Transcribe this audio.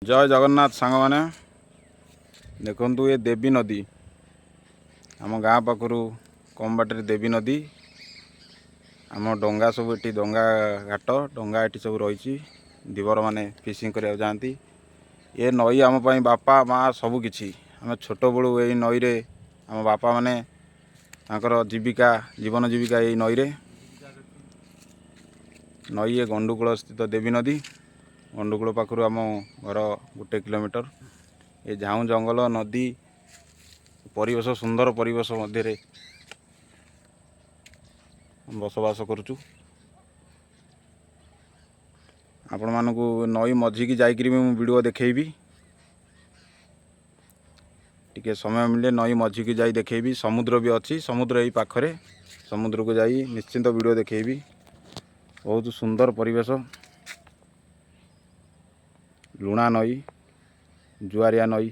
ଜୟ ଜଗନ୍ନାଥ ସାଙ୍ଗମାନେ। ଦେଖନ୍ତୁ, ଏ ଦେବୀ ନଦୀ। ଆମ ଗାଁ ପାଖରୁ କମ୍ ବାଟରେ ଦେବୀ ନଦୀ। ଆମ ଡଙ୍ଗା ସବୁ ଏଠି, ଡଙ୍ଗା ଘାଟ, ଡଙ୍ଗା ଏଠି ସବୁ ରହିଛି। ଧୀବରମାନେ ଫିସିଂ କରିବାକୁ ଯାଆନ୍ତି। ଏ ନଈ ଆମ ପାଇଁ ବାପା ମା ସବୁ କିଛି। ଆମେ ଛୋଟବେଳୁ ଏଇ ନଈରେ, ଆମ ବାପାମାନେ ତାଙ୍କର ଜୀବିକା, ଜୀବନ ଜୀବିକା ଏଇ ନଈରେ। ନଈ ଏ ଗଣ୍ଡୁକୂଳ ସ୍ଥିତ ଦେବୀ ନଦୀ। ଗଣ୍ଡୁକୂଳ ପାଖରୁ ଆମ ଘର 1 କିଲୋମିଟର। ଏ ଝାଉଁ ଜଙ୍ଗଲ, ନଦୀ ପରିବେଶ, ସୁନ୍ଦର ପରିବେଶ ମଧ୍ୟରେ ବସବାସ କରୁଛୁ। ଆପଣମାନଙ୍କୁ ନଈ ମଝିକି ଯାଇକରି ବି ମୁଁ ଭିଡ଼ିଓ ଦେଖେଇବି। ଟିକେ ସମୟ ମିଳିଲେ ନଈ ମଝିକି ଯାଇ ଦେଖେଇବି। ସମୁଦ୍ର ବି ଅଛି, ସମୁଦ୍ର ଏଇ ପାଖରେ। ସମୁଦ୍ରକୁ ଯାଇ ନିଶ୍ଚିନ୍ତ ଭିଡ଼ିଓ ଦେଖେଇବି। ବହୁତ ସୁନ୍ଦର ପରିବେଶ, ଲୁଣା ନଈ, ଜୁଆରିଆ ନଈ।